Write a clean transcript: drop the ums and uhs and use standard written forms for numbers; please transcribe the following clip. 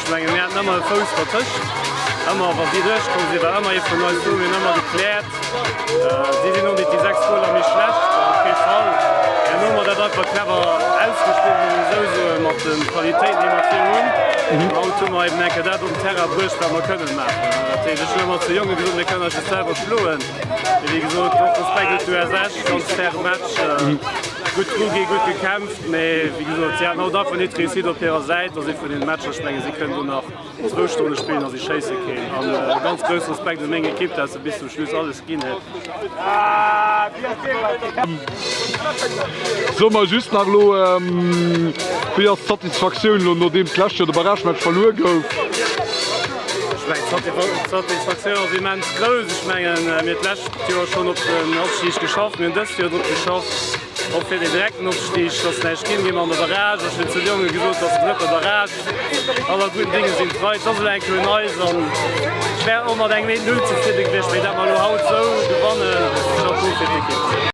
Ech mengen, mir haten ëmmer e Fouss dertëscht. Ëmmer wa si duerchkomm sinn, war ëmmer ee vun eis do. Mir hunn ëmmer gekläert. Si sinn och nit déi 6 Goler méi schlecht, op kee Fall. Herno hu mer dat einfach clever ausgespillt, muss een esou soen, mat de Qualitéiten, déi mer vir hunn. An haut hu mer eben eng Kéier dat op den Terrain bruecht, wat mer kënnen maachen. Dat heescht, ech hunn ëmmer zu Jonge gesot, mir kënnen eis just selwer schloen. Mee wéi gesot, och Respekt un d'US Esch, ganz faire Match, gutt druginn, gutt gekämpft. Mee wéi gesot, si haten haut einfach nit d'Réussite op hirer Säit. Dat ass ee vun deene Matcher, ech mengen, si kënnen do nach zwou Stonne spillen a si schéisse keen. An e ganz grousse Respekt un meng Ekipp, dat se bis zum Schluss alles ginn huet. Soe mer just nach elo, wéi ass d'Satisfaktioun elo nodeems d'lescht Joer de Barragematch verluer gouf? Ech mengen d'Satisfaktioun ass immens grouss. Ech mengen mir hunn d'lescht Joer schonn op den Opstig geschafft, mir hunn dëst Joer drop geschafft. Och fir den direkten Opstig ass näischt ginn. Gi mer an de Barrage. Ech hunn zu de Jonge gesot, dass de drëtte Barrage aller gudden Dinge sinn drei. Et ass elo eng Kéier un eis an ech wär och mat engem 1, 0 zefridde gewiescht, mee dat mer elo haut esou gewannen, Chapeau fir d'Ekipp.